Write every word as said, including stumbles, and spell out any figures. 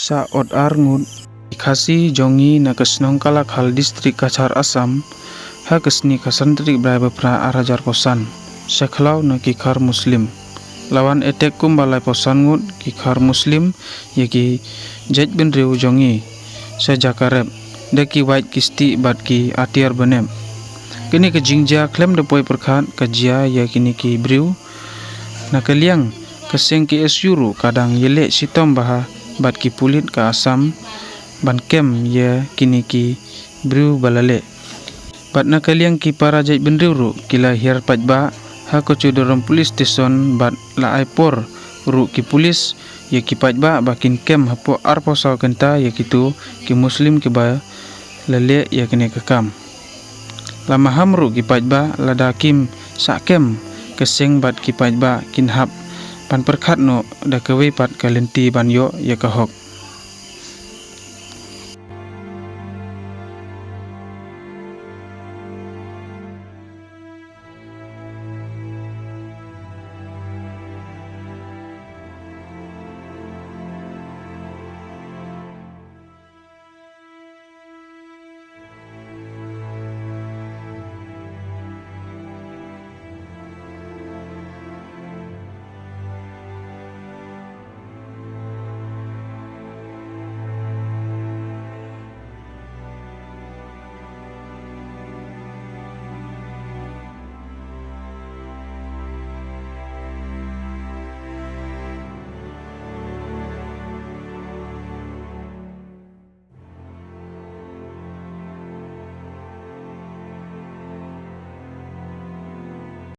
Sa ot ar ngut ki Khasi jong ngi na ka shnong Kalakhal, district Cachar, Assam, ha ka sngi ka san tarik bnai ba phra ar hajar arphew san, sha khlaw na ki Khar Muslim. La wan attack kumba laiphew san ngut ki Khar Muslim ïa ki jaitbynriew jong ngi sha jaka rep da ki wait ki stieh bad ki atiar bnep. Kane ka jingjia khlem da poi pyrkhat ka jia ïa kine ki briew. Na ka liang ka seng K S U ruh ka dang ïaleh shitom bha bad ki pulit ka Assam ban kem ïa kine ki briew ba la leh. Bad na ka liang ki para jaitbynriew ruh ki la hiar paidbah ha Kachudurham Police Station bad la ai por ruh ki pulit ïa ki paidbah ba kin kem hapoh arphew saw kynta ïa kito ki Muslim kiba la leh ïa kane ka kam. La maham ruh ki paidbah lada kim sah kem ka seng bad ki paidbah kin hap ban pyrkhat noh da kawei pat ka lynti ban ïoh ïa ka hok.